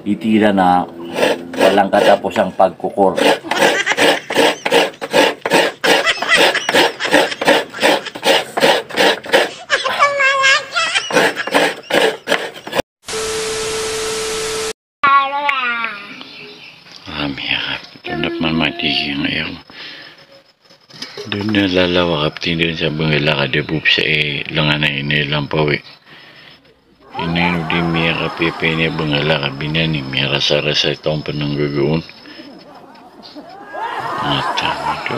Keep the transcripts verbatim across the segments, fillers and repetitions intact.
Itira na walang katapusang pagkukor. Ami, ya Rab, tonda pman mati giyangkaya. Dn a lalawa a kaptindg sa bngl a kadabop sa i lengan a ini lampawi. Ini no di miyakapiyapiya ini a bngl a kabinani, miyarasarasa i taw pn a nggagaon. Mata, ato.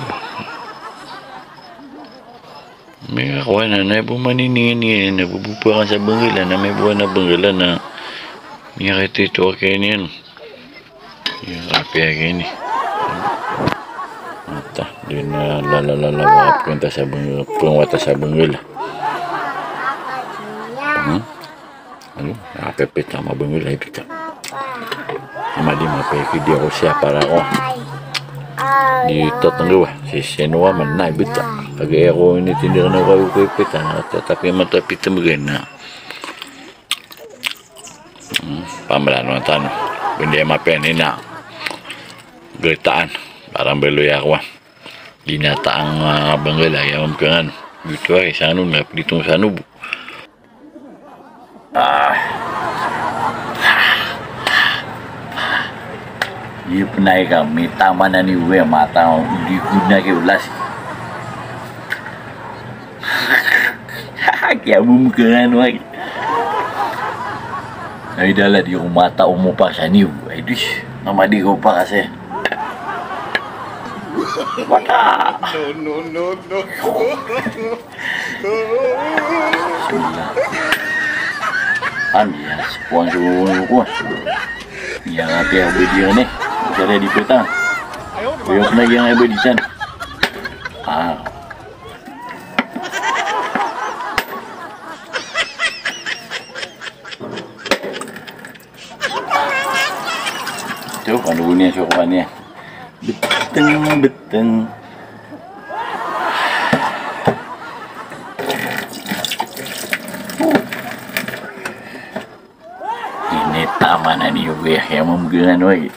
Miyakakowa na, na bo maniningin iyan, na bo bo pakan sa bngl a, na miyabowa na bngl a, na miyakaito a kiyaniyan. Iya, apiya gini. Mata, di na lala, lala, wata sa bngl, pngwata sa bngl. Hmm? Ano? Apepet sama bngl, ay pita. Ama di mapeki di ako siya para ko. Di tatanggawa, si Senwa man na ibita. Pag ako ini tindihan ako kayo ko ipita, tatapi matapit na magana. Hmm, pamrano tano. Kundi mapiya ini na garitaan. Parang baloy ako, ah. Di na taang, ah, bngl a, aya mamkangano. Gito ay, sa ano, nga pditong sa ano bo. Ah. Iyo pnay ka, mitaman ani we, mata, di gud na ki olas. Kiyamamkangano ay. Ay, dala di ko mata omo pa sa niyo. Ay, dis. Namadi ko pa kasi. Wala. No, no, no, no. Bismillah. Ami, ya, kuwan sa kuwan. Iya, ati a bediyan, eh. Kaya di peta. Kuya pnay iya nga beditan. Ah. Ito, ano niyan, so kuwan niyan. Beteng, beteng. Ini taman ani yo, kiyamamkangano ay.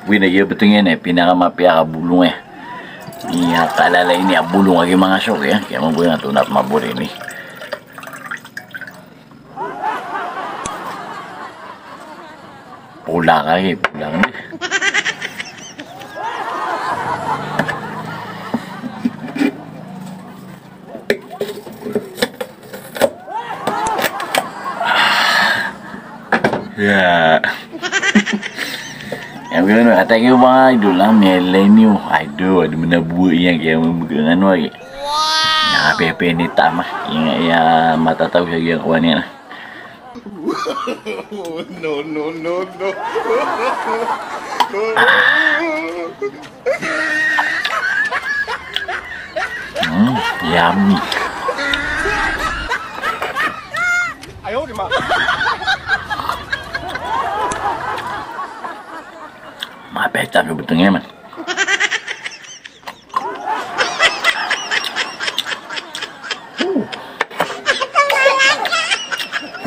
Wina, iya beteng iyan, eh, pinakamapiya a bolong, eh. Iya, kalala ini a bolong a giya manga sok, eh. Kiyamamkangano, tonat mabor ini. Pola ka, eh, pola ka. Ya. Aya gano, ata kiyo ba, idol, a, millennium. Idol, adi mana bo iyan, kiyamamkangano ay. Na, pepe ini tama. Iya, iya, matataw sa giya kuwan iyan. No, no, no, no. Mm, yummy. Mapet a beteng iyan, man.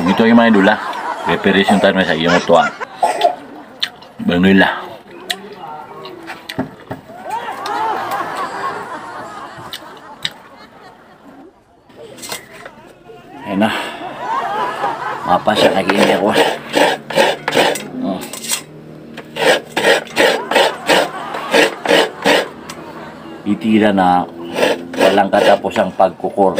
Ito iyan, mga idol, a. Preparation tano sa giyoto a bangila. Ayan na. Mapasa na gini ako. Hmm. Itira na walang katapusang pagkukor.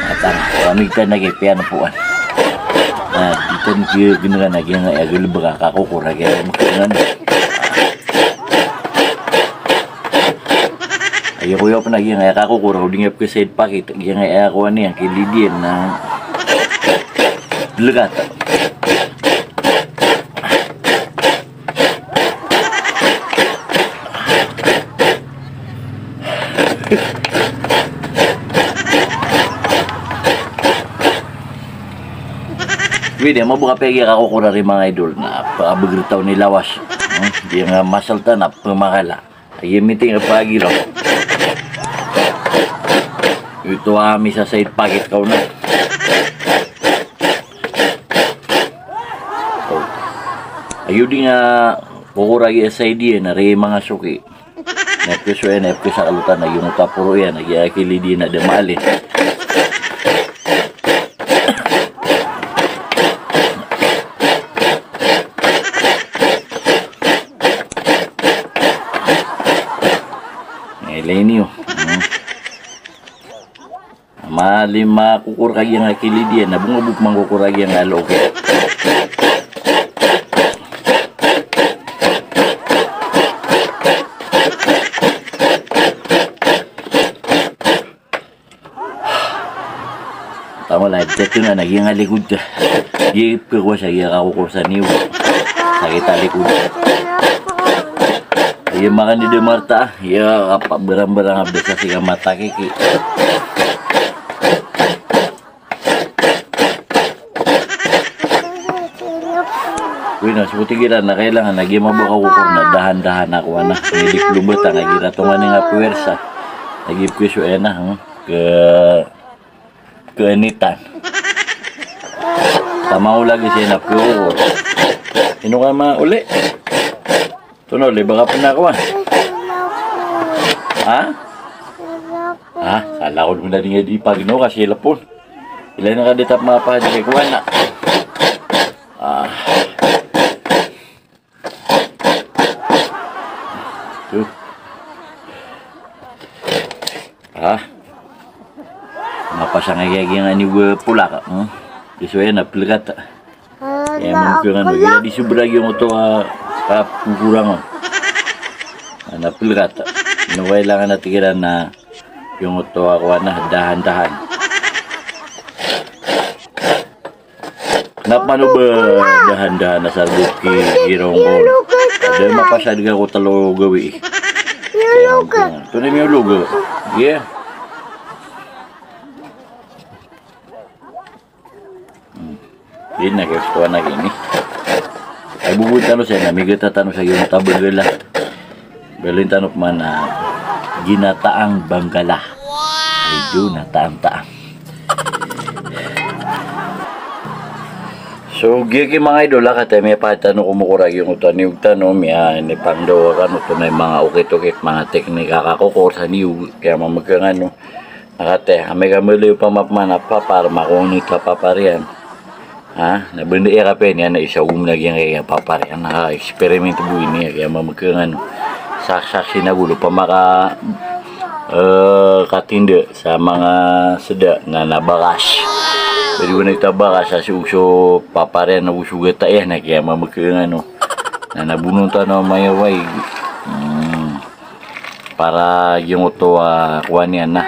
Atang, kami kita na giya piyanopoan. Na, di tano giya ginawa na giya nga, aya galebek a kakokor a giya makaangan. Aya ko iyo pn a giya nga aya kakokor, o di nga pkaside pocket, giya nga aya kowan iyan, kilid iyan na lekat. Wida, mabok a pegi a kakokor ari, mga idol, na pakabeger taw ni lawas. Hmm? Di nga masal ta na pemakala. Aya miting a pagilo. Ito a misasaid pagit kaw na. Oh. Ayo di nga kokoragi a said iyan a ri manga soki. Na epkeso iyan, epkesa kalotan a giyoto a poro iyan a giya kilid iyan a da maali. Ilay niyo. Hmm. Mali makokor ka giyangkai a kilid iyan, na bo nga bo pman kokor ka giyangkai a loki. Tama la, ito na, na giyangkai a likod ta. Giya pkhakowa sa giya kakokor sa niyo. Sakit a likod. Aya makan i Demarta, aya kapabarangbarang a basa sii ka matakiki. Oway na, so tig iran na kailangan a giya mabaka kokor na dahan-dahan a kowan a. Ngedi klobatan a giya ratongan i nga puwersa. Lagid ko so ena, hmm, ke keenitan. Tama o lagi siya na puro. Ino ka mauli? Tonaa, di ba ka pn a kowan? Ha? Ha? Kala ko dn a di nga di pagno ka cellphone. Ilay na ka di tap mapahad kay kowan na. Ah. Tuh. Ah. Mapasang a giya giya nga ni we pulak. Hmm? Di so aya na pelekat. Aya mamkengano, aya di sobra giyoto a kapokorangon. Na pelekat. Ino kailangan a tig iran na giyoto a kowan a dahan-dahan. Na pano ba dahan-dahan a sarbot ki gironggon? Da mapasad ka ko telo gawii. Tonaa i miyolog? Iya. Hmm. Di na kaya kowan a gini. Ay, bobowit tano saya na migata tano sa giyoto a Benggala. Baloyin tano pman a ginataang Benggala. Ay, do, nataang-taang. So, giya ki manga idol a kataya miyapahad tano ko mokor a giyoto a niyog tano, miya, inipangdawa kano oto na i manga okit-okit, manga teknik a kakokor sa niyog, kaya mamkengano. Na kataya, amay ka maliyo pman a papar, mako onit a papar iyan. Ha? Na benda iya kapiya niyan na isa om na giyangkaya papar iyan. Ha, experiment bo ini, kaya mamkengano. Saksak sina golo pamaka, eh, katinda sa manga seda na, na bakas. Jadi wala ita bakas a so, so papar iyan na so gata iyan na kaya mamkengano. Na, na bonoon tano a maya waig. Hmm. Para giyoto a kowan iyan na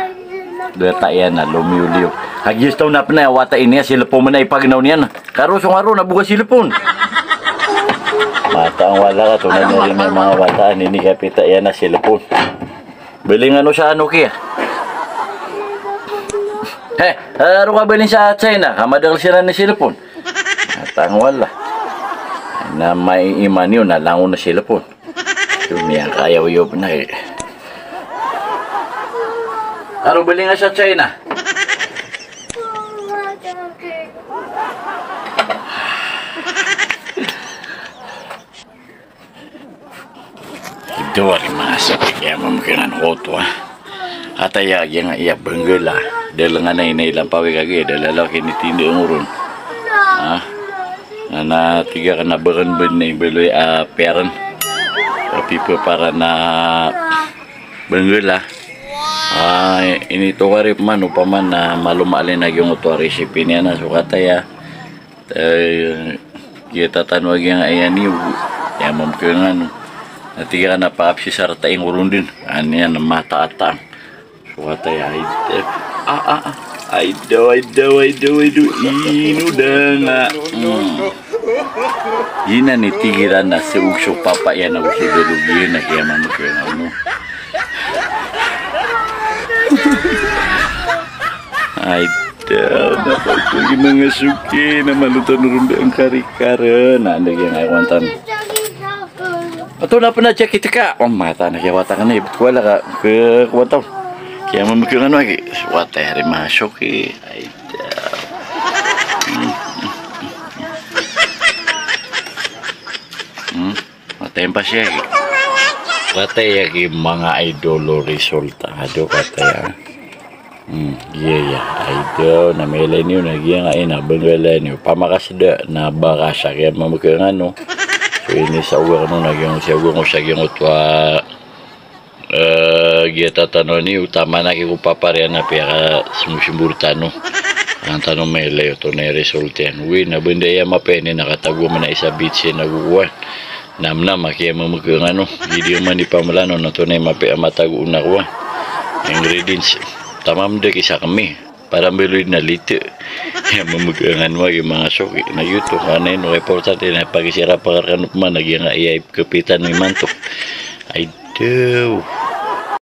gata iyan na lomiyoliyo. Kagiya so taw na pn a wata ini a cellphone man a ipagnaw niyan. Karo so ngaro na bo ka cellphone. Mataang wala ka, tonaa niyan i manga wata a ini kapita iyan a cellphone. Baling ano sa Nokia. He, aro ka baling sa China, ka madakl siran i cellphone. Mataang wala. Na maiiman iyo na langon a cellphone. Dumiyan ka, ayaw iyo pn a. Aro baling a sa China. Ido ari masa kaya mamkinan koto a. Ataya giyangkaya Benggala. Dalangan a inay lampawi kagiya, dalalaw kinitinda ngoron. Ha? Na, na tiga ka na bakan ben na ibaloy a piyaran. Tapi peparan a Benggala. Ah, inito ka ri pman, opama na malomaalin a giyoto a recipe niyan a so kataya. Eh, giya tatano a giyangkaya niyo, aya mamkinan. Na tiga ka na paapsisar ta ingoron din. Aniyan mataataang. So kataya, ay, ah, ah, ah. Ay daw, ay daw, ay daw, ay daw. Ino da nga. Hmm. Giyanan i tig iran a seog so papa iyan ago so dalog iyan a kiyamamkinan, no. Ay daw, na pagpagi manga soki, na malotan ron da ang karikaren. Na, anda giyangkaya kowan tano. Oto na pn a jacket ka. O, mataan a kiyawatan ka na, ibt ko wala ka, ke, kowatan. Kiyamamgngano aki. Watay ari masok i. Ay, da. Hmm. Hmm. Watay mpas aki. Watay aki manga idol o resulta. Ado watay a. Hmm, iya, iya. Ay, daw, na mailay niyo, na giyangkai na banggalay niyo. Pamakasda, na bakas a kiyamamgngano. So, ini sa ogar no, na giyangkai sa ogar no, sa giyangkoto a, eh, giya tano ni, utama na ki ko paparian a piyakasimbor-simbor tano. An tano mailay oto na i result iyan. Wi, na banda iya mapiya ini na katago man a isa bitsi na gogowan. Namnam a kiyamamgngano. Gii di man di pamlano na oto na i mapiya a matago na kowan. Ingredients. Tamam da ki sakmi. Para mbaloy na lite. Kiyamamgngano a giya manga soki. Na giyoto. Anay no importante na pakisira pakar kano pman a giyangkai a ipkapitan o imanto. Ay, daw.